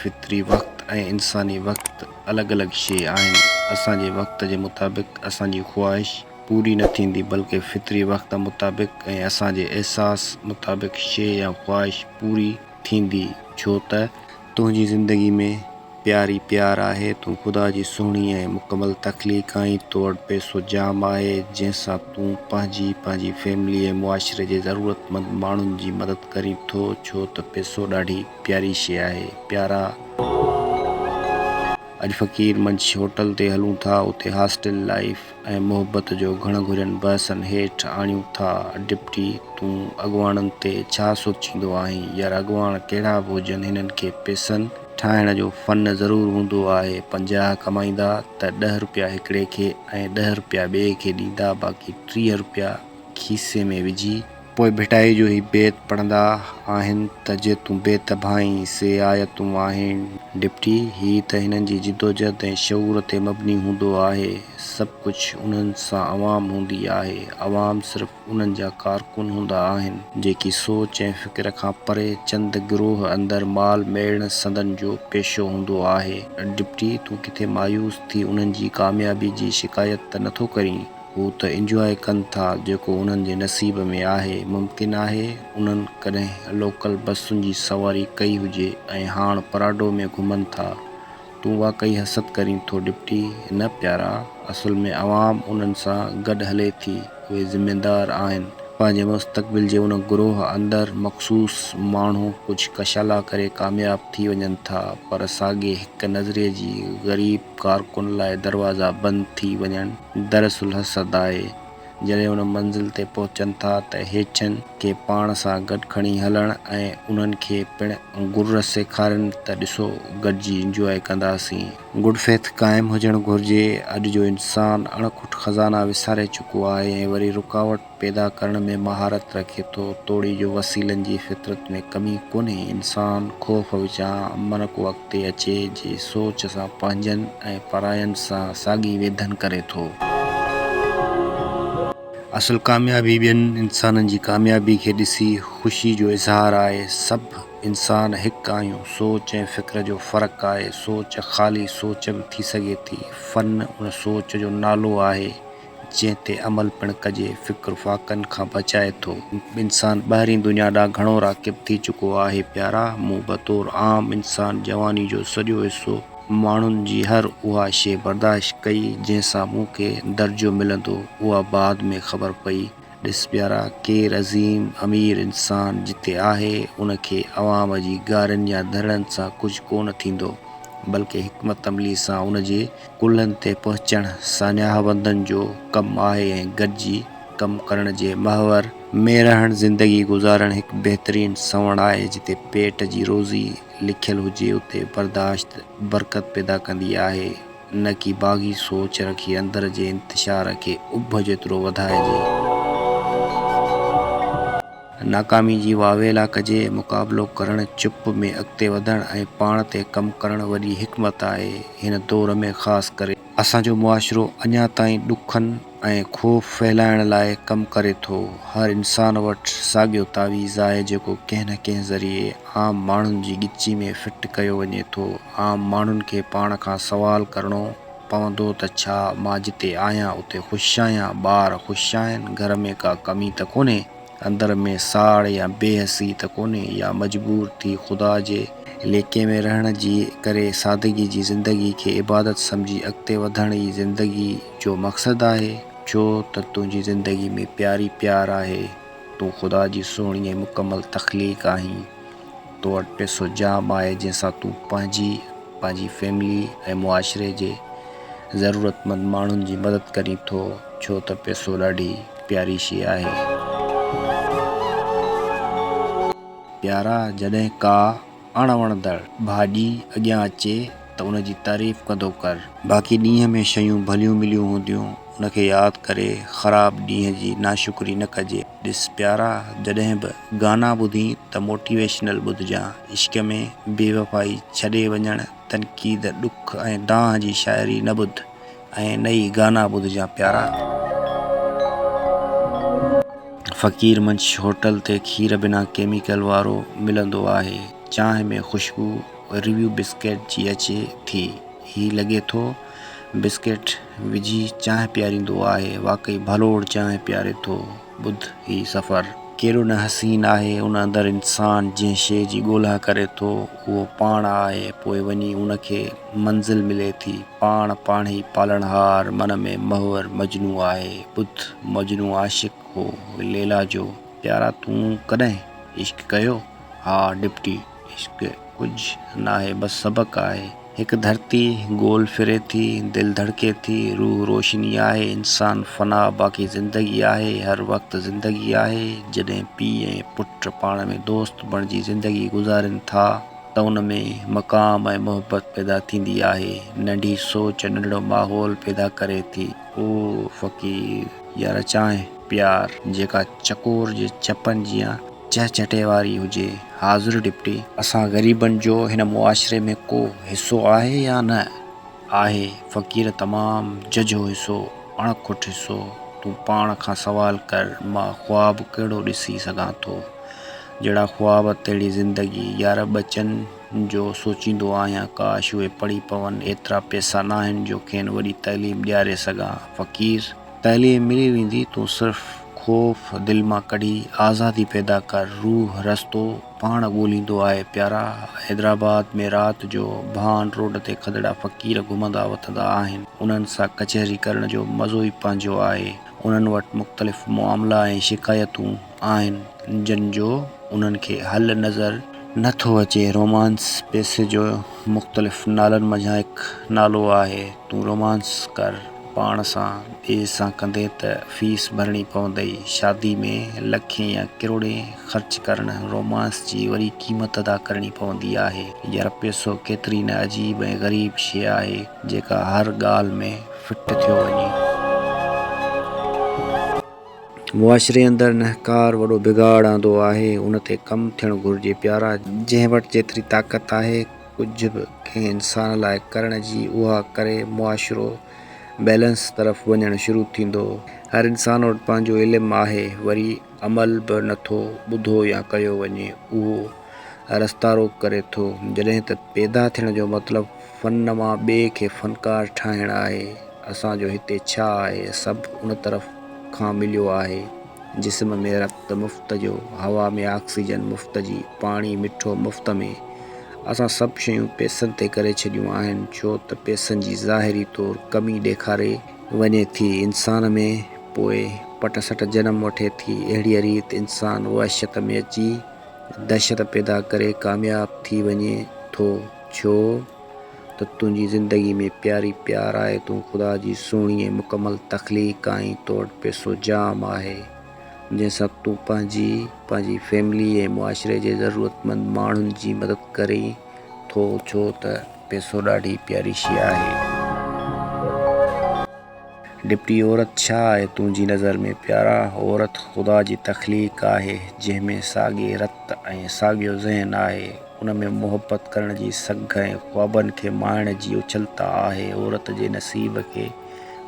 فطري وقت ۽ انساني وقت الڳ الڳ شيء آهن. اسان جي وقت جي مطابق اسان جي خواهش پوري نه ٿيندي بلڪه فطري وقت مطابق ۽ اسان جي احساس مطابق شيء يا خواهش پوري ٿيندي ڇو ته تنهنجي زندگي ۾ پيار ئي پيار آهي، تون خدا جي سهڻي ۽ مڪمل تخليق آهين، تو وٽ پئسو جام آهي، جنهن سان تون پنهنجي، پنهنجي فيملي ۽ معاشري جي ضرورتمند ماڻهن جي مدد ڪرين ٿو، ڇو ته پئسو ڏاڍي پياري شيء آهي. پيارا! اڄ فقير منش هوٽل تي هلون ٿا، اتي هاسٽل لائيف ۽ محبت جو گهڻ گهرين بحثن هيٺ آڻيون ٿا. ڊپٽي، تون اڳواڻن تي ڇا سوچيندو آهين؟ يار اڳواڻ ڪهڙا به هجن هنن کي پئسن ٺاهڻ جو فن ضرور هوندو آهي. 50 ڪمائيندا ته ڏهه روپيا هڪڙي کي ۽ ڏهه روپيا ٻئي کي ڏيندا باقي 30 روپيا کيسي ۾ وجهي پوء ڀٽائي جو هي بيت پڙهندا آهن ته جي تون بيت ڀائين، سي آيتون آهن. ڊپٽي، هي ته هنن جي جدوجهد ۽ شعور تي مبني هوندو آهي. سڀ ڪجهه انهن سان عوام هوندي آهي. عوام صرف انهن جا ڪارڪن هوندا آهن. جيڪي سوچ ۽ فڪر کان پري چند گروهه اندر مال ميڙڻ سندن جو پيشو هوندو آهي. ڊپٽي، تون ڪٿي مايوس ٿي انهن جي ڪاميابي جي شڪايت ته نٿو ڪرين؟ هو ته انجواء ڪن ٿا جيڪو انهن جي نصيب ۾ آهي. ممڪن آهي انهن ڪڏهن لوڪل بسن جي سواري ڪئي هجي ۽ هاڻ پراڊو ۾ گهمن ٿا. تون واقعي حسد ڪرين ٿو ڊپٽي. نه پيارا، اصل ۾ عوام انهن سان گڏ هلي ٿي. اهي ذميدار آهن. پنهنجي مستقبل جي ان گروهه اندر مخصوص ماڻهو ڪجهه ڪشالا ڪري ڪامياب ٿي وڃن ٿا پر ساڳئي هڪ نظريي جي غريب ڪارڪن لاء دروازا بند ٿي وڃڻ دراصل حسد آهي. جڏهن ان منزل تي پهچن ٿا ته هيٺين کي پاڻ سان گڏ کڻي هلڻ ۽ انهن کي پڻ گر سيکارين ته ڏسو گڏجي انجواء ڪنداسين. گڊ فيٿ قائم هجڻ گهرجي. اڄ جو انسان اڻ کٽ خزانا وساري چڪو آهي ۽ وري رڪاوٽ پيدا ڪرڻ ۾ مهارت رکي ٿو، توڙي جو وسيلن جي فطرت ۾ ڪمي ڪونهي. انسان خوف وچان من ڪو اڳتي اچي جي سوچ سان پنهنجن ۽ پراين سان ساڳي ويڌن ڪري ٿو. اصل ڪاميابي ٻين انسانن جي ڪاميابي کي ڏسي خوشي جو اظهار آهي. سڀ انسان هڪ آهيون، سوچ ۽ فڪر جو فرق آهي. سوچ خالي سوچ به ٿي سگهي ٿي. فن ان سوچ جو نالو آهي. جنهن تي عمل پڻ ڪجي، فڪر فاقن کان بچائي ٿو. انسان ٻاهرين دنيا ڏانهن گهڻو راغب ٿي چڪو آهي پيارا، مون بطور عام انسان جواني جو سڄو حصو ماڻهن جي هر اها شيء برداشت ڪئي جنهن سان مون کي درجو ملندو اها بعد ۾ خبر پئي. ڏس پيارا، ڪير عظيم امير انسان جتي آهي ان کي عوام جي گارين يا ڌرڻن سان ڪجهه ڪونه ٿيندو بلڪه حڪمت عملي سان ان جي ڪلهن تي پهچڻ ساڃاهه وندن جو ڪم آهي ۽ گڏجي ڪم ڪرڻ جي محور ۾ رهڻ زندگي گذارڻ هڪ بهترين سنوڻ آهي جتي پيٽ جي روزي لکيل هجي اتي برداشت برڪت پيدا ڪندي آهي نه ڪي باغي سوچ رکي اندر جي انتشار کي اڀ جيترو وڌائجي. ناڪامي جي واويلا ڪجي، مقابلو ڪرڻ، چپ ۾ اڳتي وڌڻ ۽ پاڻ تي ڪم ڪرڻ وڏي حڪمت آهي. هن دور ۾ خاص ڪري. اسان جو معاشرو اڃا تائين ڏکن ۽ خوف ڦهلائڻ لاء ڪم ڪري ٿو. هر انسان وٽ ساڳيو تعويذ آهي جيڪو ڪنهن نه ڪنهن ذريعي عام ماڻهن جي ڳچي ۾ فٽ ڪيو وڃي ٿو. عام ماڻهن کي پاڻ کان سوال ڪرڻو پوندو ته ڇا مان جتي آهيان اتي خوش آهيان؟ ٻار خوش آهن؟ گهر ۾ ڪا ڪمي ته ڪونهي؟ اندر ۾ ساڙ يا بي حسي ته ڪونهي يا مجبور ٿي خدا جي ليکي ۾ رهڻ جي ڪري سادگي جي زندگي کي عبادت سمجهي اڳتي وڌڻ ئي زندگي جو مقصد آهي؟ ڇو ته تنهنجي زندگي ۾ پيار ئي پيار آهي. تون خدا جي سهڻي ۽ مڪمل تخليق آهين. تو وٽ پئسو جام آهي جنهن سان تون پنهنجي، پنهنجي فيملي ۽ معاشري جي ضرورتمند ماڻهن جي مدد ڪرين ٿو ڇو ته پئسو ڏاڍي پياري شيء آهي. پيارا جڏهن ڪا اڻ وڻندڙ ڀاڄي اڳيان اچي ته ان جي تعريف ڪندو ڪر. باقي ڏينهن ۾ شيون ڀليون مليون هونديون ان کي ياد ڪري خراب ڏينهن جي ناشڪري نه ڪجي. ڏس پيارا جڏهن به گانا ٻڌين ته موٽيويشنل ٻڌجان. عشق ۾ بي وفائي ڇڏي وڃڻ، تنقيد، ڏک ۽ دانهن جي شاعري نه ٻڌ ۽ نه ئي گانا ٻڌجان پيارا. فقير منش هوٽل تي کير بنا ڪيميڪل وارو ملندو آهي. چانهه ۾ خوشبو ريويو بسڪيٽ جي اچي ٿي. هي لڳي ٿو بسڪيٽ وجهي چانهه پياريندو آهي. واقعي ڀلوڙ چانهه پياري ٿو. ٻڌ هي سفر ڪيڏو نه حسين آهي. ان اندر انسان جنهن شيء جي ڳولها ڪري ٿو اهو پاڻ آهي. پوء وڃي ان کي منزل ملي ٿي. پاڻ پاڻهي پالڻهار من ۾ محور مجنون آهي. ٻڌ مجنون عاشق هو ليلا جو. پيارا تون ڪڏهن عشق ڪيو؟ ها ڊپٽي عشق ڪجهه ناهي بس سبق آهي. هڪ ڌرتي گول ڦري ٿي، دل ڌڙڪي ٿي، روح روشني آهي، انسان فنا باقي زندگي آهي، هر وقت زندگي آهي، جڏهن پيء ۽ پٽ پاڻ ۾ دوست بڻجي زندگي گذارين ٿا ته ان ۾ مقام ۽ محبت پيدا ٿيندي آهي، ننڍي سوچ ننڍڙو ماحول پيدا ڪري ٿي. او فقير يار چانهه پيار جيڪا چڪور جي چپن جيان چهچٽي واري هجي. حاضر ڊپٽي. اسان غريبن جو هن معاشري ۾ ڪو حصو آهي يا نه؟ آهي فقير تمام ججهو حصو، اڻ کٽ حصو. تون پاڻ کان سوال ڪر مان خواب ڪهڙو ڏسي سگهان ٿو؟ جهڙا خواب تهڙي زندگي. يار ٻچن جو سوچيندو آهيان ڪاش اهي پڙهي پون، ايترا پئسا ناهن جو کين وڏي تعليم ڏياري سگهان. فقير. تعليم ملي ويندي، تون صرف خوف دل مان ڪڍي آزادي پيدا ڪر، روح رستو پاڻ ڳوليندو آهي پيارا، حيدرآباد ۾ رات جو ڀان روڊ تي کدڙا فقير گهمندا وتندا آهن، انهن سان ڪچهري ڪرڻ جو مزو ئي پنهنجو آهي، انهن وٽ مختلف معاملا ۽ شڪايتون آهن، جن جو انهن کي حل نظر نه ٿو اچي، رومانس پئسي جو مختلف نالن منجهان هڪ نالو آهي، تون رومانس ڪر. پاڻ سان ٻئي سان ڪندين ته فيس ڀرڻي پوندئي. شادي ۾ لکين يا ڪروڙين خرچ ڪرڻ رومانس جي وري قيمت ادا ڪرڻي پوندي آهي. يار پئسو ڪيتري نه عجيب ۽ غريب شيء آهي جيڪا هر ڳالهه ۾ فٽ ٿيو وڃي. معاشري اندر نهڪار وڏو بگاڙ آندو آهي ان تي ڪم ٿيڻ گهرجي پيارا جنهن وٽ جيتري طاقت آهي ڪجهه به ڪنهن انسان لاء ڪرڻ جي اها ڪري معاشرو بيلنس طرف وڃڻ شروع ٿيندو. هر انسان وٽ پنهنجو علم آهي وري عمل به نٿو ٻڌو يا ڪيو وڃي اهو رستا روڪ ڪري ٿو. جڏهن ته پيدا ٿيڻ جو مطلب فن مان ٻئي کي فنڪار ٺاهڻ آهي. اسان جو هتي ڇا آهي سڀ ان طرف کان مليو آهي. جسم ۾ رت مفت جو، هوا ۾ آڪسيجن مفت جي، پاڻي مٺو مفت ۾. اسان سڀ شيون پئسن تي ڪري ڇڏيون آهن ڇو ته پئسن جي ظاهري طور ڪمي ڏيکاري وڃي ٿي انسان ۾ پوء پٽ سٽ جنم وٺي ٿي اهڙيء ريت انسان وحشت ۾ اچي دهشت پيدا ڪري ڪامياب ٿي وڃي ٿو ڇو ته تنهنجي زندگي ۾ پياري پيار آهي، تون خدا جي سهڻي ۽ مڪمل تخليق آهين، تو وٽ پئسو جام آهي، جنهن سان تون پنهنجي، پنهنجي فيملي ۽ معاشري جي ضرورتمند ماڻهن جي مدد ڪرين ٿو، ڇو ته پئسو ڏاڍي پياري شيء آهي. ڊپٽي عورت ڇا آهي تنهنجي نظر ۾ پيارا؟ عورت خدا جي تخليق آهي، جنهن ۾ ساڳي رت ۽ ساڳيو ذهن آهي. ان ۾ محبت ڪرڻ جي سگهه ۽ خوابن کي ماڻڻ جي اڇلتا آهي. عورت جي نصيب کي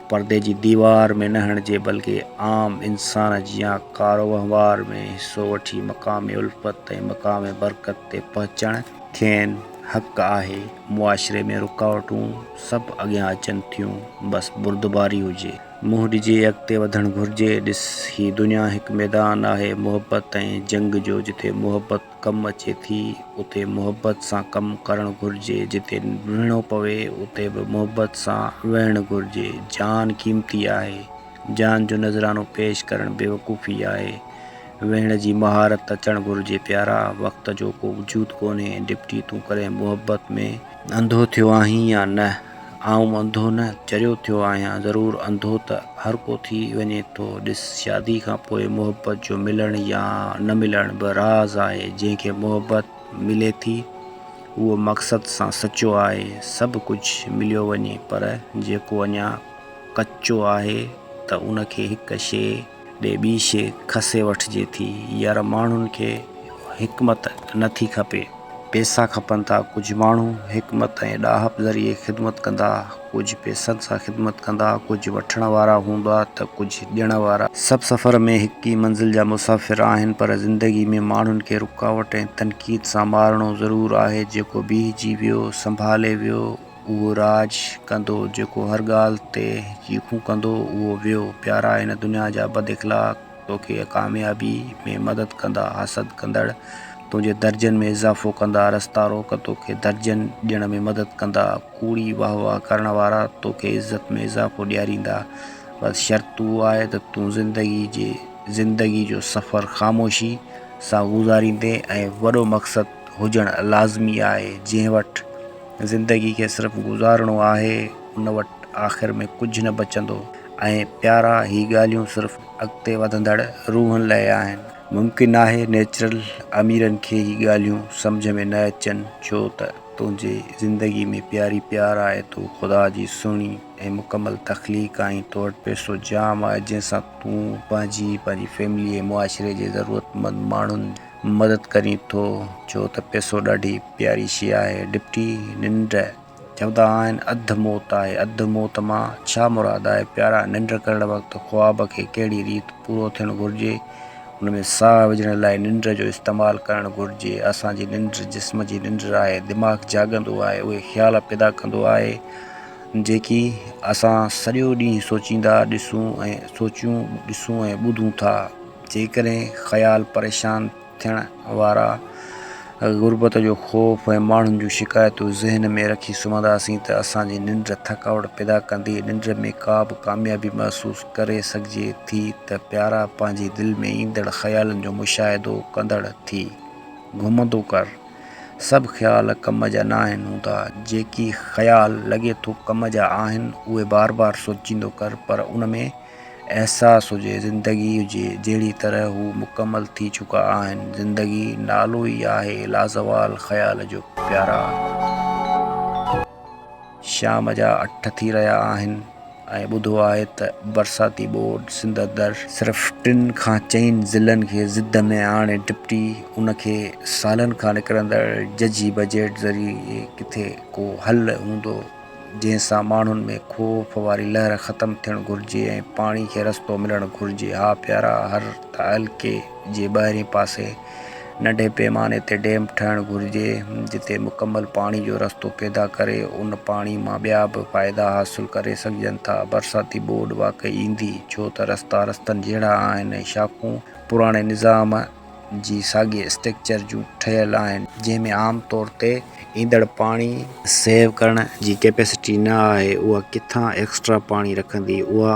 پردي جي ديوار ۾ نه هڻجي، بلڪه عام انسان جيان ڪاروهنوار ۾ حصو وٺي مقام الفت ۽ مقام برڪت تي پهچڻ کين حق آهي. معاشري ۾ رڪاوٽون سڀ اڳيان اچن ٿيون، بس بردباري هجي. منهن ڏجي، اڳتي وڌڻ گهرجي. ڏس، هي دنيا هڪ ميدان آهي محبت ۽ جنگ جو، جتي محبت ڪم اچي ٿي، اتي محبت سان ڪم ڪرڻ گهرجي، جتي وڙهڻو پوي، اتي به محبت سان وڙهڻ گهرجي. جان قيمتي آهي. جان جو نذرانو پيش ڪرڻ بيوقوفي آهي. ويهڻ جي مهارت اچڻ گهرجي پيارا، وقت جو ڪو وجود ڪونهي. ڊپٽي تون ڪڏهن محبت ۾ انڌو ٿيو آهين يا نه؟ آئون انڌو نه، چريو ٿيو آهيان. ضرور انڌو ته هر ڪو ٿي وڃي ٿو. ڏس شادي کان پوء محبت جو ملڻ يا نه ملڻ به راز آهي. جنهن کي محبت ملي ٿي اهو مقصد سان سچو آهي. سڀ ڪجهه مليو وڃي پر جيڪو اڃا ڪچو آهي ته ان کي هڪ شيء ڏي ٻي شيء کسي وٺجي ٿي. يار ماڻهن کي حڪمت نه ٿي کپي. پيسا کپن ٿا. ڪجهه ماڻهو حڪمت ۽ ڏاهپ ذريعي خدمت ڪندا، ڪجهه پيسن سان خدمت ڪندا، ڪجهه وٺڻ وارا هوندا ته ڪجهه ڏيڻ وارا. سڀ سفر ۾ هڪ ئي منزل جا مسافر آهن پر زندگي ۾ ماڻهن کي رڪاوٽ ۽ تنقيد سان مارڻو ضرور آهي. جيڪو بيهجي ويو، سنڀالي ويو، اهو راڄ ڪندو، جيڪو هر ڳالهه تي چيخون ڪندو، اهو ويو. پيارا هن دنيا جا بد اخلاق توکي ڪاميابي ۾ مدد ڪندا، حسد ڪندڙ تنهنجي درجن ۾ اضافو ڪندا، رستا روڪ توکي درجن ڏيڻ ۾ مدد ڪندا، ڪوڙي واهه واهه ڪرڻ وارا توکي عزت ۾ اضافو ڏياريندا، بس شرط اهو آهي ته تون زندگي جي زندگي جو سفر خاموشي سان گذاريندين ۽ وڏو مقصد هجڻ لازمي آهي، جنهن وٽ زندگي کي صرف گذارڻو آهي ان وٽ آخر ۾ ڪجهه نه بچندو ۽ پيارا هي ڳالهيون صرف اڳتي وڌندڙ روحن لئه آهن. ممڪن آهي نيچرل اميرن کي هي ڳالهيون سمجهه ۾ نه اچن ڇو ته تنهنجي زندگي ۾ پياري پيار آهي تون خدا جي سهڻي ۽ مڪمل تخليق آهين تو وٽ پئسو جام آهي جنهن سان تون پنهنجي پنهنجي فيملي ۽ معاشري جي ضرورتمند ماڻهن مدد ڪرين ٿو ڇو ته پئسو ڏاڍي پياري شيء آهي. ڊپٽي، ننڊ چوندا آهن اڌ موت آهي. اڌ موت مان ڇا مراد آهي؟ پيارا ننڊ ڪرڻ وقت خواب کي ڪهڙي ريت پورو ٿيڻ گهرجي؟ ان ۾ ساهه وجهڻ لاء ننڊ جو استعمال ڪرڻ گهرجي. اسان جي ننڊ جسم جي ننڊ آهي. دماغ جاڳندو آهي، اهي خيال پيدا ڪندو آهي جيڪي اسان سڄو ڏينهن سوچيندا ڏسون ۽ سوچيون، ڏسون ۽ ٻڌون ٿا. جيڪڏهن خيال پريشان ٿيڻ وارا، غربت جو خوف ۽ ماڻهن جون شڪايتون ذهن ۾ رکي سمهنداسين ته اسان جي ننڊ ٿڪاوٽ پيدا ڪندي. ننڊ ۾ ڪا به ڪاميابي محسوس ڪري سگهجي ٿي ته پيارا پنهنجي دل ۾ ايندڙ خيالن جو مشاهدو ڪندڙ ٿي گهمندو ڪر. سڀ خيال ڪم جا ناهن هوندا. جيڪي خيال لڳي ٿو ڪم جا آهن اهي بار بار سوچيندو ڪر پر ان ۾ احساس هجي، زندگي هجي، جهڙي طرح هو مڪمل ٿي چڪا آهن. زندگي نالو ئي آهي لازوال خيال جو پيارا. شام جا اٺ ٿي رهيا آهن ۽ ٻڌو آهي ته برساتي ٻوڏ سنڌ اندر صرف ٽن کان چئن ضلعن کي ضد ۾ آڻي ڊپٽي ان کي سالن کان نڪرندڙ ججهي بجيٽ ذريعي ڪٿي ڪو حل هوندو جنهن سان ماڻهن ۾ خوف واري لهر ختم ٿيڻ گهرجي ۽ پاڻي کي رستو ملڻ گهرجي. ها پيارا هر تعلقي جي ٻاهرين پاسي ننڍي پيماني تي ڊيم ٺهڻ گهرجي جتي مڪمل پاڻي جو رستو پيدا ڪري ان پاڻي مان ٻيا به فائدا حاصل ڪري سگهجن ٿا. برساتي ٻوڏ واقعي ايندي ڇو ته رستا رستن جهڙا آهن ۽ شاخون پراڻي نظام جي ساڳئي اسٽرڪچر جون ٺهيل آهن جنهن ۾ عام طور تي ايندڙ پاڻي سيو ڪرڻ جي ڪيپيسٽي نه آهي اها ڪٿان ايڪسٽرا پاڻي رکندي اها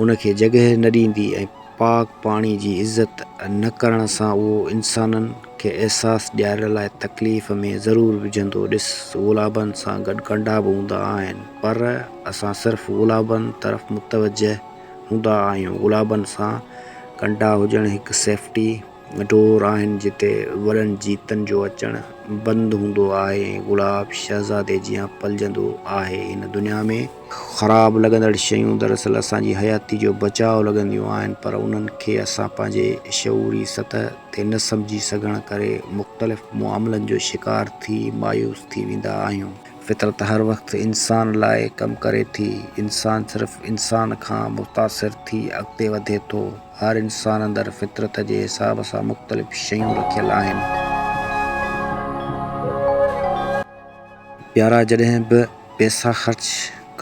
ان کي جڳهه نه ڏيندي ۽ پاڪ پاڻي جي عزت نه ڪرڻ سان اهو انسانن کي احساس ڏيارڻ لاء تڪليف ۾ ضرور وجهندو ڏس گلابن سان گڏ ڪنڊا به هوندا آهن پر اسان صرف گلابن طرف متوجه هوندا آهيون. گلابن سان ڪنڊا هجڻ هڪ سيفٽي ڊور آهن جتي وڏن جيتن جو اچڻ بند هوندو آهي ۽ گلاب شهزادي جيان پلجندو آهي. هن دنيا ۾ خراب لڳندڙ شيون دراصل اسان جي حياتي جو بچاء لڳنديون آهن پر انهن کي اسان پنهنجي شعوري سطح تي نه سمجهي سگهڻ ڪري مختلف معاملن جو شڪار ٿي مايوس ٿي ويندا آهيون. فطرت هر وقت انسان لاء ڪم ڪري ٿي. انسان صرف انسان کان متاثر ٿي اڳتي وڌي ٿو. هر انسان اندر فطرت جي حساب سان مختلف شيون رکيل آهن. پيارا جڏهن به پئسا خرچ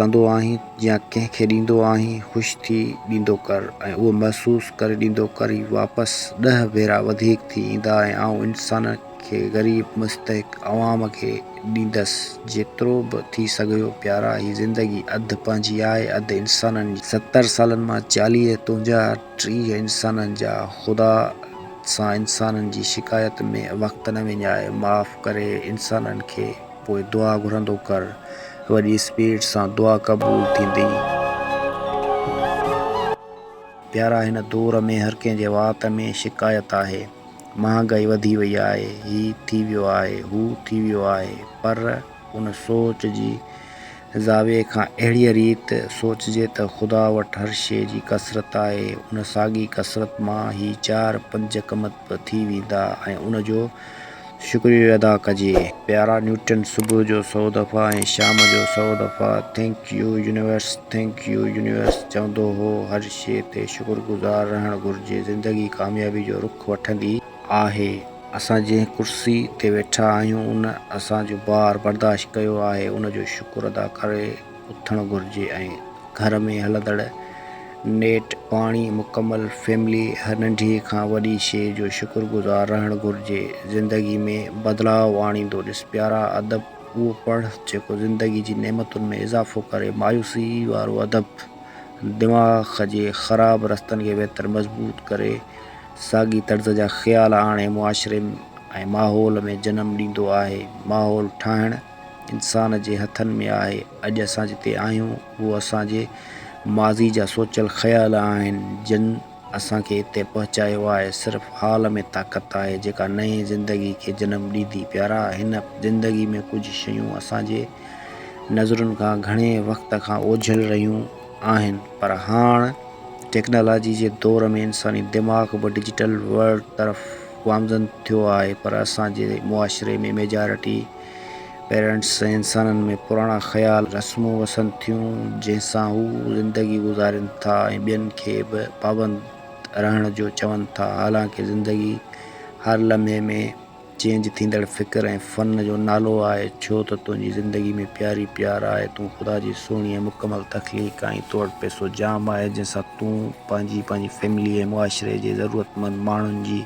ڪندو آهين يا ڪنهن کي ڏيندو آهين خوش ٿي ڏيندو ڪر ۽ اهو محسوس ڪري ڏيندو ڪر هي واپس ڏهه ڀيرا وڌيڪ ٿي ايندا ۽ آئون انسان کي غريب مستحق عوام کي ڏيندس جيترو به ٿي سگهيو پيارا هي زندگي اڌ پنهنجي آهي اڌ انسانن جي 70 سالن مان 40 تنهنجا 30 انسانن جا خدا سان انسانن جي شڪايت ۾ وقت نه وڃاء معاف ڪري انسانن کي پوء دعا گهرندو ڪر وڏي اسپيڊ سان دعا قبول ٿيندي. پيارا هن دور ۾ هر ڪنهن جي وات ۾ شڪايت آهي. مهانگائي وڌي وئي آهي، هي ٿي ويو آهي، هو ٿي ويو آهي، پر ان سوچ جي زاويي کان اهڙيء ريت سوچجي ته خدا وٽ هر شيء جي ڪثرت آهي، ان ساڳي ڪثرت مان هي چار پنج ڪم به ٿي ويندا ۽ ان جو شڪريو ادا ڪجي. پيارا نيوٽن صبح جو سئو دفعا ۽ شام جو سئو دفعا thank you universe thank you universe چوندو هو. هر شيء تي شڪر گذار رهڻ گهرجي. زندگي ڪاميابي جو رخ وٺندي آهي. اسان جنهن ڪرسي تي ويٺا آهيون ان اسان جو بار برداشت ڪيو آهي ان جو شڪر ادا ڪري اٿڻ گهرجي ۽ گهر ۾ هلندڙ نيٽ، پاڻي، مڪمل فيملي هر ننڍي کان وڏي شيء جو شڪر گذار رهڻ گهرجي. زندگي ۾ بدلاء آڻيندو ڏس پيارا ادب اهو پڙهه جيڪو زندگي جي نعمتن ۾ اضافو ڪري مايوسي وارو ادب دماغ جي خراب رستن کي ويتر مضبوط ڪري ساڳي طرز جا خيال آڻي معاشري ۽ ماحول ۾ جنم ڏيندو آهي. ماحول ٺاهڻ انسان جي هٿن ۾ آهي. اڄ اسان جتي آهيون اهو اسان جي ماضي جا سوچيل خيال آهن جن اسان کي اتي پهچايو آهي. صرف حال ۾ طاقت آهي جيڪا نئين زندگي کي جنم ڏيندي. پيارا هن زندگي ۾ ڪجهه شيون اسان جي نظرن کان گهڻي وقت کان اوجهل رهيون آهن پر هاڻ ٽيڪنالاجي جي دور ۾ انساني دماغ به ڊجيٽل ورلڊ طرف گامزن ٿيو آهي پر اسان جي معاشري ۾ ميجارٽي پيرنٽس ۽ انسانن ۾ پراڻا خيال رسمون وسن ٿيون جنهن سان هو زندگي گذارين ٿا ۽ ٻين کي به پابند رهڻ جو چون ٿا حالانڪه زندگي هر لمحي ۾ چينج ٿيندڙ فڪر ۽ فن جو نالو آهي، ڇو ته تنهنجي زندگي ۾ پياري پيار آهي، تون خدا جي سهڻي ۽ مڪمل تخليق آهين، تو وٽ پئسو جام آهي، جنهن سان تون پنهنجي، پنهنجي فيملي ۽ معاشري جي ضرورتمند ماڻهن جي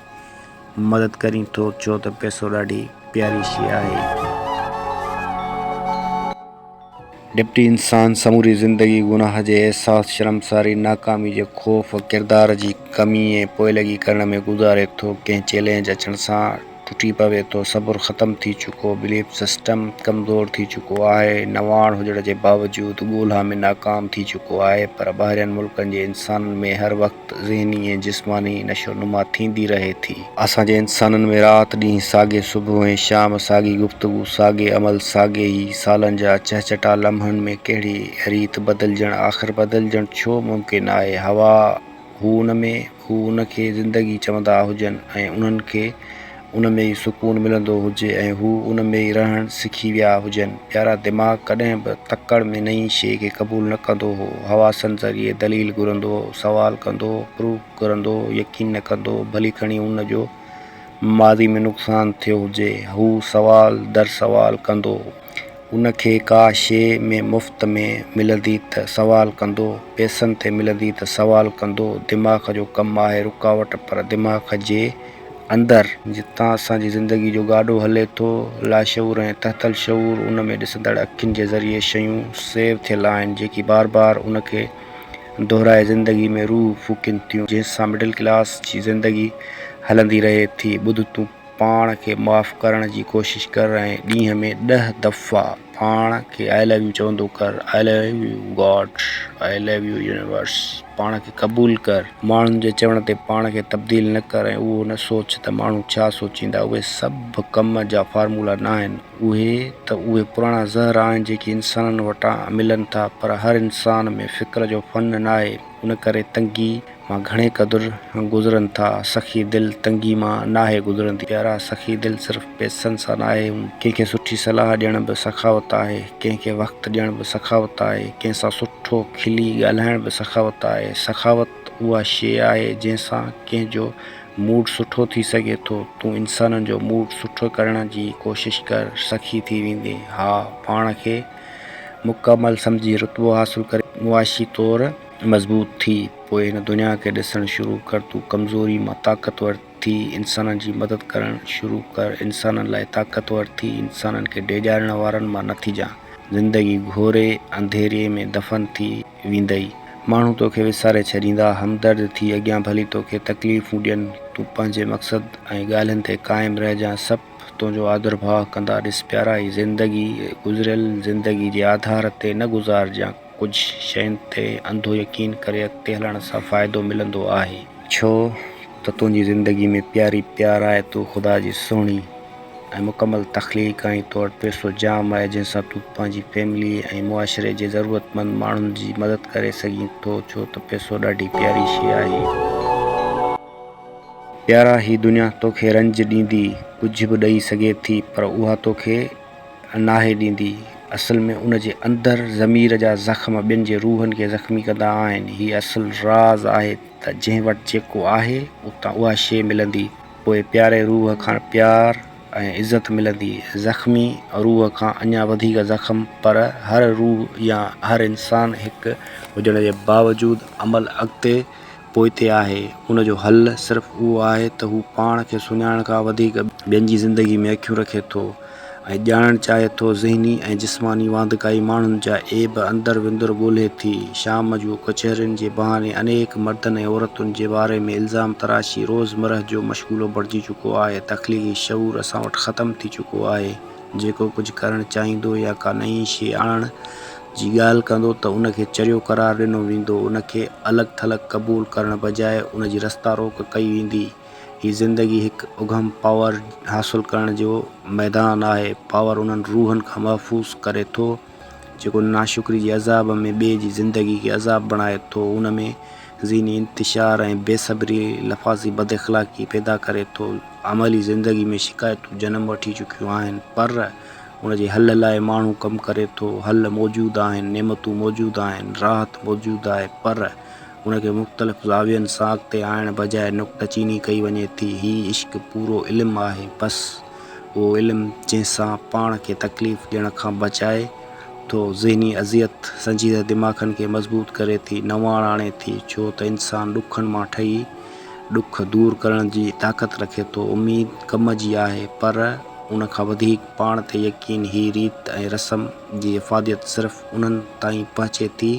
مدد ڪرين ٿو، ڇو ته پئسو ڏاڍي پياري شيء آهي. ڊپٽي انسان سموري زندگي گناهه جي احساس، شرمساري، ناڪامي جي خوف، ڪردار جي ڪمي ۽ پوئلڳي ڪرڻ ۾ گذاري ٿو. ڪنهن چئلينج اچڻ سان ٽٽي پوي ٿو. صبر ختم ٿي چڪو، بليف سسٽم ڪمزور ٿي چڪو آهي. نواڻ هجڻ جي باوجود ڳولا ۾ ناڪام ٿي چڪو آهي. پر ٻاهرين ملڪن جي انسانن ۾ هر وقت ذهني ۽ جسماني نشوونما ٿيندي رهي ٿي. اسان جي انسانن ۾ رات ڏينهن ساڳي صبح ۽ شام، ساڳي گفتگو، ساڳي عمل، ساڳي ئي سالن جا چهچٽا لمحن ۾ ڪهڙي ريت بدلجڻ، آخر بدلجڻ ڇو ممڪن آهي؟ هوا هو ان ۾ هو ان کي زندگي چوندا هجن ۽ انهن کي ان ۾ ئي سڪون ملندو هجي ۽ هو ان ۾ ئي رهڻ سکي ويا هجن. پيارا دماغ ڪڏهن به تڪڙ ۾ نئين شيء کي قبول نه ڪندو هو. حواسن ذريعي دليل گهرندو، سوال ڪندو، پروف گهرندو، يقين نه ڪندو، ڀلي کڻي ان جو ماضي ۾ نقصان ٿيو هجي. هو سوال در سوال ڪندو. ان کي ڪا شيء ۾ مفت ۾ ملندي ته سوال ڪندو، پئسن تي ملندي ته سوال ڪندو. دماغ جو ڪم آهي رڪاوٽ پر دماغ جي اندر، جتان اسان جي زندگي جو گاڏو هلي ٿو، لاشعور ۽ تحت الشعور، ان ۾ ڏسندڙ اکين جي ذريعي شيون سيو ٿيل آهن، جيڪي بار بار ان کي دهرائي زندگي ۾ روح ڦوڪين ٿيون، جنهن سان مڊل ڪلاس جي زندگي هلندي رهي ٿي. ٻڌ تون پاڻ کي معاف ڪرڻ جي ڪوشش ڪر ۽ ڏينهن ۾ ڏهه دفعا پاڻ کي آء لو يو چوندو ڪر، I love you God, I love you universe, پاڻ کي قبول ڪر، ماڻهن جي چوڻ تي پاڻ کي تبديل نه ڪر ۽ اهو نه سوچ ته ماڻهو ڇا سوچيندا، اهي سڀ ڪم جا فارمولا ناهن، اهي ته اهي پراڻا زهر آهن جيڪي انسانن وٽان ملن ٿا پر هر انسان ۾ فڪر جو فن ناهي، ان ڪري تنگي مان گهڻي قدر گذرن ٿا. سخي دل تنگي مان ناهي گذرندي. پيارا سخي دل صرف پئسن سان ناهي هوندي. ڪنهن کي سٺي صلاح ڏيڻ به سخاوت آهي. ڪنهن کي وقت ڏيڻ به سخاوت آهي. ڪنهن سان سٺو کلي ڳالهائڻ به سخاوت آهي. سخاوت اها شيء آهي جنهن سان ڪنهن جو موڊ سٺو ٿي سگهي ٿو. تون انسانن جو موڊ سٺو ڪرڻ جي ڪوشش ڪر، سخي ٿي ويندين. ها پاڻ کي مڪمل سمجهي رتبو حاصل ڪري معاشي طور مضبوط ٿي پوء هن دنيا کي ڏسڻ شروع ڪر تون ڪمزوري مان طاقتور ٿي انسانن جي مدد ڪرڻ شروع ڪر انسانن لاء طاقتور ٿي انسانن کي ڊيڄارڻ وارن مان نه ٿجان زندگي گهوري انڌيري ۾ دفن ٿي ويندئي ماڻهو توکي وساري ڇڏيندا همدرد ٿي اڳيان ڀلي توکي تڪليفون ڏين تون پنهنجي مقصد ۽ ڳالهين تي قائم رهجان سڀ تنهنجو آڌرڀاء ڪندا ڏس پيارا هي زندگي گذريل زندگي جي آڌار تي نه گذارجان ڪجهه شين تي انڌو يقين ڪري اڳتي هلڻ سان فائدو ملندو آهي. ڇو ته تنهنجي زندگي ۾ پياري پيار آهي، تون خدا جي سهڻي ۽ مڪمل تخليق آهين، تو وٽ پئسو جام آهي، جنهن سان تون پنهنجي فيملي ۽ معاشري جي ضرورتمند ماڻهن جي مدد ڪري سگهين ٿو، ڇو ته پئسو ڏاڍي پياري شيء آهي. پيارا هي دنيا توکي رنج ڏيندي، ڪجهه به ڏئي سگهي ٿي پر اها توکي ناهي ڏيندي. اصل ۾ ان جي اندر ضمير جا زخم ٻين جي روحن کي زخمي ڪندا آهن. هي اصل راز آهي ته جنهن وٽ جيڪو آهي اتان اها شيء ملندي. پوء پياري روح کان پيار ۽ عزت ملندي. زخمي روح کان اڃا وڌيڪ زخم پر هر روح يا هر انسان هڪ هجڻ جي باوجود عمل اڳتي پوئتي آهي. ان جو حل صرف اهو آهي ته هو پاڻ کي سڃاڻڻ کان وڌيڪ ٻين جي زندگي ۾ اکيون رکي ٿو ۽ ڄاڻڻ چاهي ٿو. ذهني ۽ جسماني واندڪائي ماڻهن جا عيب اندر وندر ڳولهي ٿي. شام جو ڪچهرين جي بهاني انيڪ مردن ۽ عورتن جي باري ۾ الزام تراشي روز مرهه جو مشغولو بڻجي چڪو آهي. تخليقي شعور اسان وٽ ختم ٿي چڪو آهي. جيڪو ڪجهه ڪرڻ چاهيندو يا ڪا نئين شيء آڻڻ جي ڳالهه ڪندو ته ان کي چريو قرار ڏنو ويندو، ان کي الڳ ٿلڳ قبول ڪرڻ بجاء ان جي رستا روڪ ڪئي ويندي. هي زندگي هڪ اگهم پاور حاصل ڪرڻ جو ميدان آهي. پاور انهن روحن کان محفوظ ڪري ٿو جيڪو ناشڪري جي عذاب ۾ ٻئي جي زندگي کي عذاب بڻائي ٿو. ان ۾ ذهني انتشار ۽ بي صبري، لفاظي بد اخلاقي پيدا ڪري ٿو. عملي زندگي ۾ شڪايتون جنم وٺي چڪيون آهن پر ان جي حل لاء ماڻهو ڪم ڪري ٿو، حل موجود آهن، نعمتون موجود آهن، راحت موجود آهي پر ان کي مختلف زاوين سان اڳتي آڻڻ بجاء نڪته چيني ڪئي وڃي ٿي. هي عشق پورو علم آهي بس اهو علم جنهن سان پاڻ کي تڪليف ڏيڻ کان بچائي ٿو، ذهني اذيت سنجيده دماغن کي مضبوط ڪري ٿي، نواڻ آڻي ٿي، ڇو ته انسان ڏکن مان ٺهي ڏک دور ڪرڻ جي طاقت رکي ٿو. اميد ڪم جي آهي پر ان کان وڌيڪ پاڻ تي يقين. هي ريت ۽ رسم جي افاديت صرف انهن تائين پهچي ٿي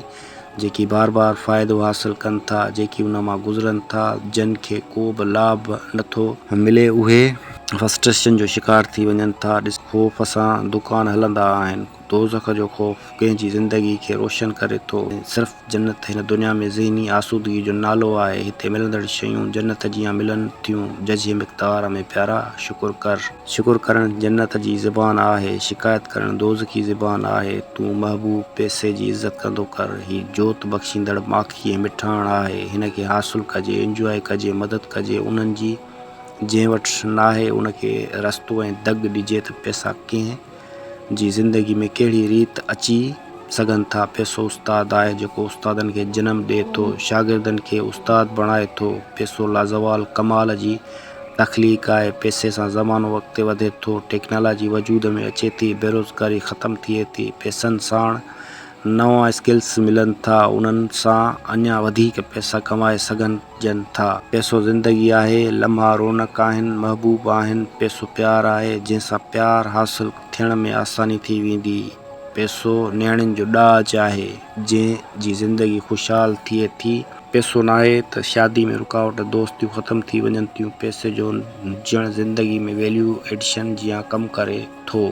جيڪي بار بار فائدو حاصل ڪن ٿا، جيڪي ان مان گذرن ٿا، جن کي ڪو به لاڀ نه ٿو ملي اهي فرسٽريشن جو شڪار ٿي وڃن ٿا. ڏس خوف سان دڪان هلندا آهن. دوزخ جو خوف ڪنهن جي زندگي کي روشن ڪري ٿو. صرف جنت هن دنيا ۾ ذهني آسودگي جو نالو آهي. هتي ملندڙ شيون جنت جيان ملن ٿيون ججهي مقدار ۾ پيارا شڪر ڪر. شڪر ڪرڻ جنت جي زبان آهي، شڪايت ڪرڻ دوزخي زبان آهي. تون محبوب پئسي جي عزت ڪندو ڪر. هي جوت بخشيندڙ ماکي ۽ مٺاڻ آهي. هن کي حاصل ڪجي، انجواء ڪجي، مدد ڪجي انهن جي جنهن وٽ ناهي ان کي رستو ۽ دڳ ڏجي ته پئسا ڪنهن جي زندگي ۾ ڪهڙي ريت اچي سگهن ٿا. پئسو استاد آهي جيڪو استادن کي جنم ڏئي ٿو، شاگردن کي استاد بڻائي ٿو. پئسو لازوال ڪمال جي تخليق آهي. پئسي سان زمانو اڳتي وڌي ٿو، ٽيڪنالاجي وجود ۾ اچي ٿي، بيروزگاري ختم ٿئي ٿي، پئسن ساڻ نوان اسڪلز ملن ٿا، انهن سان اڃا وڌيڪ پئسا ڪمائي سگهجن ٿا. پئسو زندگي آهي، لمحا رونق آهن، محبوب آهن، پئسو پيار آهي، جنهن سان پيار حاصل ٿيڻ ۾ آساني ٿي ويندي. پئسو نياڻين جو ڏاج آهي، جنهن جي زندگي خوشحال ٿئي ٿي. پئسو ناهي ته شادي ۾ رڪاوٽ، دوستيون ختم ٿي وڃن ٿيون. پئسي جو هجڻ زندگي ۾ ويليو ايڊيشن جيان ڪم ڪري ٿو.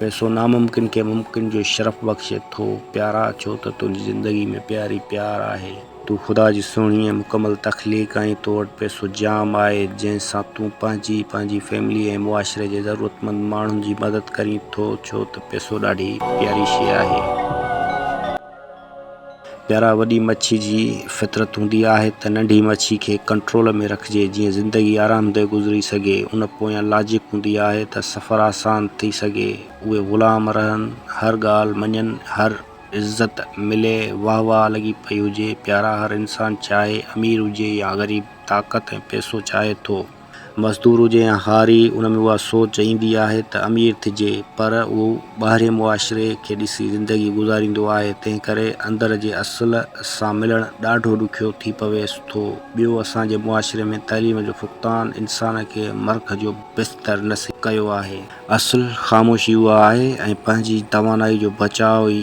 پئسو ناممڪن کي ممڪن جو شرف بخشي ٿو. پيارا، ڇو ته تنهنجي زندگي ۾ پيار ئي پيار آهي. تون خدا جي سهڻي ۽ مڪمل تخليق آهين. تو وٽ پئسو جام آهي، جنهن سان تون پنهنجي، پنهنجي فيملي ۽ معاشري جي ضرورتمند ماڻهن جي مدد ڪرين ٿو، ڇو ته پئسو ڏاڍي پياري شيء آهي. پيارا وڏي مڇي جي فطرت هوندي آهي ته ننڍي مڇي کي ڪنٽرول ۾ رکجي جيئن زندگي آرامده گذري سگهي ان پويان لاجڪ هوندي آهي ته سفر آسان ٿي سگهي اهي غلام رهن هر ڳالهه مڃن هر عزت ملي واه واه لڳي پئي هجي پيارا هر انسان چاهي امير هجي يا غريب طاقت ۽ پئسو چاهي ٿو. مزدور هجي يا هاري ان ۾ اها سوچ ايندي آهي ته امير ٿجي پر اهو ٻاهرين معاشري کي ڏسي زندگي گذاريندو آهي تنهن ڪري اندر جي اصل سان ملڻ ڏاڍو ڏکيو ٿي پويس ٿو ٻيو اسان جي معاشري ۾ تعليم جو فقدان انسان کي مرک جو بستر نصيب ڪيو آهي. اصل خاموشي اها آهي ۽ پنهنجي توانائي جو بچاء ئي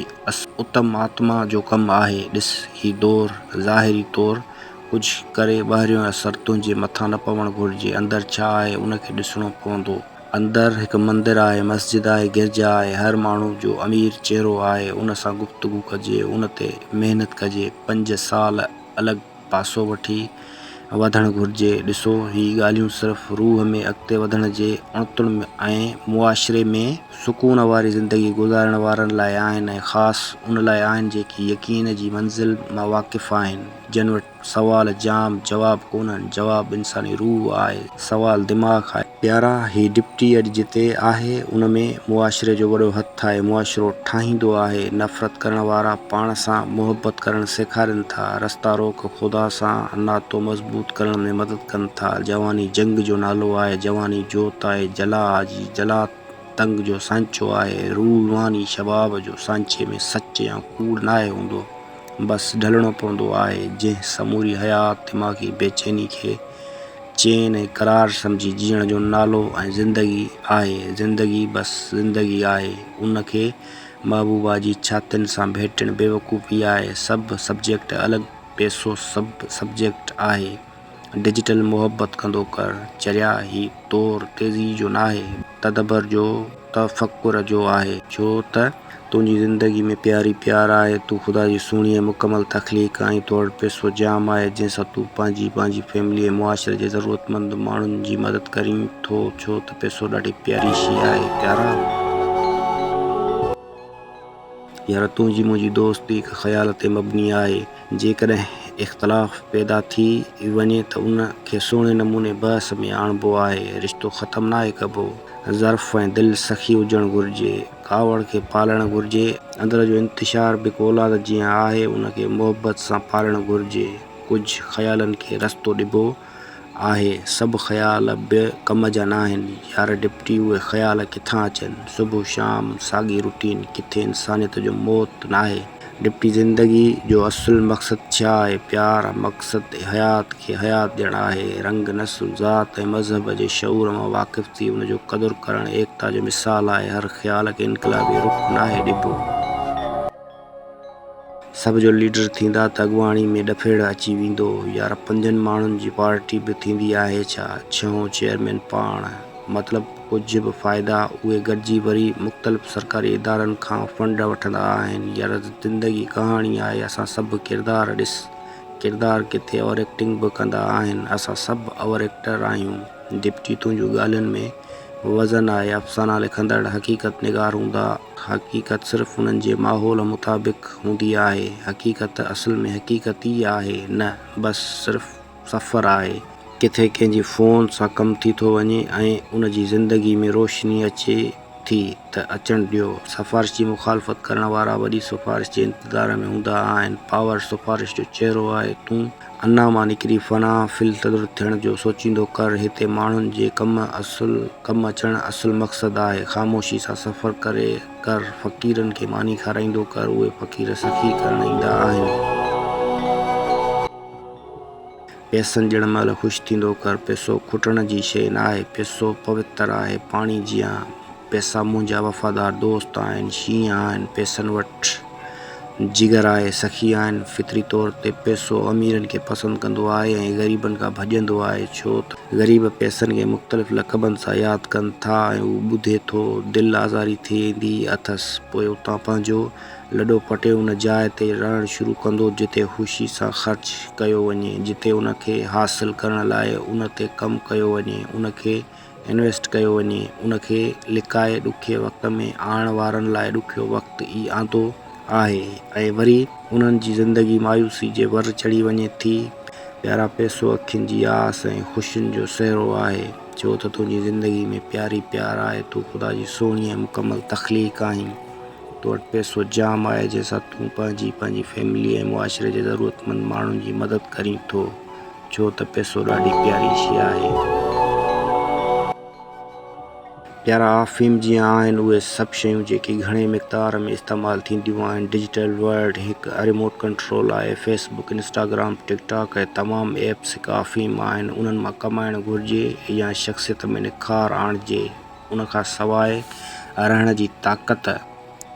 اتم آتما جو ڪم آهي ڏس هي دور ظاهري طور ڪجهه ڪري ٻاهريون اثر تنهنجي مٿان نه پوڻ گهرجي. اندر ڇا آهي ان کي ڏسڻو پوندو. اندر هڪ مندر آهي، مسجد آهي، گرجا آهي، هر ماڻهو جو امير چهرو آهي، ان سان گفتگو ڪجي، ان تي محنت ڪجي، پنج سال الڳ پاسو وٺي وڌڻ گهرجي. ڏسو هي ڳالهيون صرف روح ۾ اڳتي وڌڻ جي اڻتڻ ۽ معاشري ۾. سڪون واري زندگي گذارڻ وارن لاء آهن ۽ خاص ان لاء آهن جيڪي يقين جي منزل مان واقف آهن، جن وٽ. سوال جام جواب ڪونهن، جواب انساني روح آهي، سوال دماغ آهي. پيارا هي ڊپٽي اڄ جتي آهي ان ۾ معاشري جو وڏو هٿ آهي، معاشرو ٺاهيندو آهي، نفرت ڪرڻ وارا پاڻ سان محبت ڪرڻ سيکارين ٿا، رستا روڪ خدا سان ناتو مضبوط ڪرڻ ۾ مدد ڪن ٿا، جواني جنگ جو نالو آهي، جواني جوت آهي، جلا جي جلا تنگ جو سانچو آهي، روحاني شباب جو سانچي ۾ سچ يا ڪوڙ ناهي هوندو. بس ڍلڻو پوندو آهي، جنهن سموري حيات دماغي بيچيني کي چين ۽ قرار سمجهي جيئڻ جو نالو ۽ زندگي آهي، زندگي بس زندگي آهي، ان کي محبوبا جي ڇاتين سان ڀيٽڻ بيوقوفي آهي، سڀ سبجيڪٽ الڳ پيسو سڀ سبجيڪٽ آهي، ڊجيٽل محبت ڪندو ڪر چريا هي طور تيزي جو ناهي تدبر جو تفڪر جو آهي، ڇو ته تنهنجي زندگي ۾ پيار ئي پيار آهي، تون خدا جي سهڻي ۽ مڪمل تخليق آهين، تو وٽ پئسو جام آهي، جنهن سان تون پنهنجي، پنهنجي فيملي ۽ معاشري جي ضرورتمند ماڻهن جي مدد ڪرين ٿو، ڇو ته پئسو ڏاڍي پياري شيء آهي، پيارا! يار تنهنجي منهنجي دوستي هڪ خيال تي مبني آهي، جيڪڏهن اختلاف پيدا ٿي وڃي ته ان کي سهڻي نموني بحث ۾ آڻبو آهي، رشتو ختم ناهي ڪبو. ظرف ۽ دل سخي هجڻ گهرجي، ڪاوڙ کي پالڻ گهرجي، اندر جو انتشار به هڪ اولاد جيان آهي، ان کي محبت سان پالڻ گهرجي، ڪجهه خيالن کي رستو ڏبو آهي، سڀ خيال به ڪم جا ناهن، يار ڊپٽي اهي خيال ڪٿان اچن، صبح شام ساڳي روٽين، ڪٿي انسانيت جو موت ناهي، ڊپٽي زندگي جو اصل مقصد ڇا آهي، پيار، مقصد حيات کي حيات ڏيڻ آهي، رنگ، نسل، ذات ۽ مذهب جي شعور مان واقف ٿي ان جو قدر ڪرڻ ايڪتا جو مثال آهي، هر خيال کي انقلابي رخ ناهي ڏبو. سڀ جو ليڊر ٿيندا ته اڳواڻي ۾ ڏڦيڙ اچي ويندو. يار پنجن ماڻهن جي پارٽي به ٿيندي آهي ڇا؟ ڇهون چيئرمين پاڻ. مطلب ڪجهه به فائدا اهي گڏجي وري مختلف سرڪاري ادارن کان فنڊ وٺندا آهن. يار زندگي ڪهاڻي آهي اسان سڀ ڪردار ڏس ڪردار ڪٿي اوور ايڪٽنگ به ڪندا آهن اسان سڀ اوور ايڪٽر آهيون. ڊپٽي تنهنجون ڳالهين ۾ وزن آهي افسانا لکندڙ حقيقت نگار هوندا. حقيقت صرف انهن جي ماحول مطابق هوندي آهي. حقيقت اصل ۾ حقيقت ئي آهي نه بس صرف سفر آهي. ڪٿي ڪنهن جي فون سان ڪم ٿي ٿو وڃي ۽ ان جي زندگي ۾ روشني اچي ٿي ته اچڻ ڏيو. سفارش جي مخالفت ڪرڻ وارا وڏي سفارش جي انتظار ۾ هوندا آهن. پاور سفارش جو چهرو آهي. تون انا مان نڪري فنا في التدر ٿيڻ جو سوچيندو ڪر. هتي ماڻهن جي ڪم اصل ڪم اچڻ اصل مقصد آهي. خاموشي سان سفر ڪري ڪر. فقيرن کي ماني کارائيندو ڪر. اهي فقير سخي ڪرڻ ايندا آهن. پئسن ڏيڻ مهل خوش ٿيندو ڪر. پئسو کٽڻ جي شيء ناهي. پئسو پوتر آهي، پاڻي جيان. پئسا منهنجا وفادار دوست آهن، شينهن آهن. پئسن وٽ جگر آهي، سخي آهن. فطري طور تي پئسو اميرن کي پسند ڪندو آهي ۽ غريبن کان ڀڄندو آهي، ڇو ته غريب پئسن کي مختلف لقبن سان ياد ڪن ٿا ۽ هو ٻڌي ٿو، دل آزاري ٿيندي اٿس. پوء اتان پنهنجو لڏو پٽي ان جاء تي رهڻ شروع ڪندو جتي خوشي سان خرچ ڪيو وڃي، جتي ان کي حاصل ڪرڻ لاء ان تي ڪم ڪيو وڃي، ان کي انويسٽ ڪيو وڃي، ان کي لڪائي ڏکي وقت ۾ آڻڻ وارن لاء ڏکيو وقت ئي آندو آهي ۽ وري انهن جي زندگي مايوسي جي ور چڙهي وڃي ٿي. پيارا پئسو اکين جي آس ۽ خوشين جو سهرو آهي، ڇو ته تنهنجي زندگي ۾ پيار ئي پيار آهي، تون خدا جي سهڻي ۽ مڪمل تخليق آهين. تو وٽ پئسو جام آهي جنهن سان تون پنهنجي، پنهنجي فيملي ۽ معاشري جي ضرورتمند ماڻهن جي مدد ڪرين ٿو، ڇو ته پئسو ڏاڍي پياري شيء آهي. پيارا آفيم جيان آهن اهي سڀ شيون جيڪي گهڻي مقدار ۾ استعمال ٿينديون آهن. ڊجيٽل ورلڊ هڪ ريموٽ ڪنٽرول آهي. فيس بڪ، انسٽاگرام، ٽڪ ٽاڪ ۽ تمام ايپس هڪ آفيم آهن. انهن مان ڪمائڻ گهرجي يا شخصيت ۾ نکار آڻجي. ان کان سواء رهڻ جي طاقت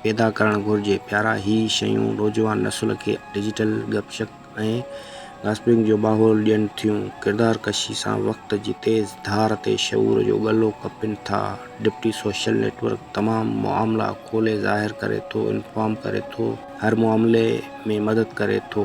پيدا ڪرڻ گهرجي. پيارا هي شيون نوجوان نسل کي ڊجيٽل گپ شپ ۽ گاسپنگ جو ماحول ڏين ٿيون. ڪردار ڪشي سان وقت جي تيز ڌار تي شعور جو ڳلو ڪپين ٿا. ڊپٽي سوشل نيٽ ورڪ تمام معاملا کولي ظاهر ڪري ٿو، انفارم ڪري ٿو، هر معاملي ۾ مدد ڪري ٿو.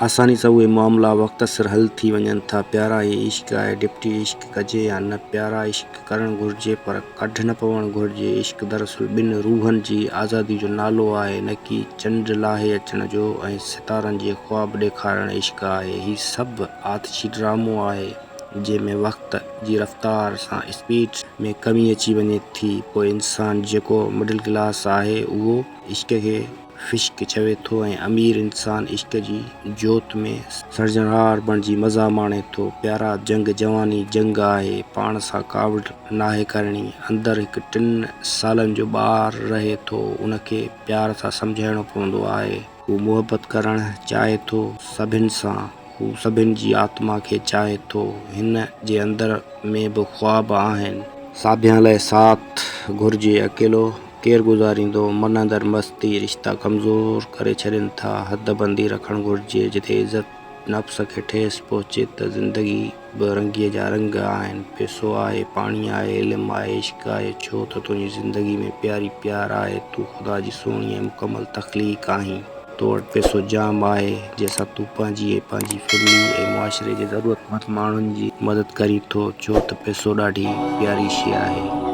آساني سان اهي معاملا وقت سر حل ٿي وڃن ٿا. پيارا هي عشق آهي ڊپٽي عشق ڪجي يا نه؟ پيارا عشق ڪرڻ گهرجي پر ڪڍ نه پوڻ گهرجي. عشق دراصل ٻن روحن جي آزادي جو نالو آهي نه ڪي چنڊ لاهي اچڻ جو ۽ ستارن جي خواب ڏيکارڻ عشق آهي. هي سڀ آتشي ڊرامو آهي جنهن ۾ وقت جي رفتار سان اسپيڊ ۾ ڪمي اچي وڃي ٿي پوء انسان جيڪو مڊل ڪلاس آهي اهو عشق کي فشق چوي ٿو ۽ امير انسان عشق جي جوت ۾ سرجڻهار بڻجي مزا ماڻي ٿو. پيارا جنگ جواني جنگ آهي، پاڻ سان ڪاوڙ ناهي ڪرڻي. اندر هڪ ٽن سالن جو ٻار رهي ٿو، ان کي پيار سان سمجهائڻو پوندو آهي. هو محبت ڪرڻ چاهي ٿو سڀن سان، هو سڀن جي آتما کي چاهي ٿو. هن جي اندر ۾ به خواب آهن. ساڀيان لاء ساٿ گهرجي، اڪيلو ڪير گذاريندو؟ من اندر مستي رشتا ڪمزور ڪري ڇڏين ٿا. حد بندي رکڻ گهرجي، جتي عزت نفس کي ٺيس پهچي ته زندگي به رنگيء جا رنگ آهن. پئسو آهي، پاڻي آهي، علم آهي، عشق آهي، ڇو ته تنهنجي زندگي ۾ پياري پيار آهي. تون خدا جي سهڻي ۽ مڪمل تخليق آهين. تو وٽ پئسو جام آهي، جنهن سان تون پنهنجي ۽ پنهنجي فيملي ۽ معاشري جي ضرورتمند ماڻهن جي مدد ڪرين ٿو، ڇو ته پئسو ڏاڍي پياري شيء آهي.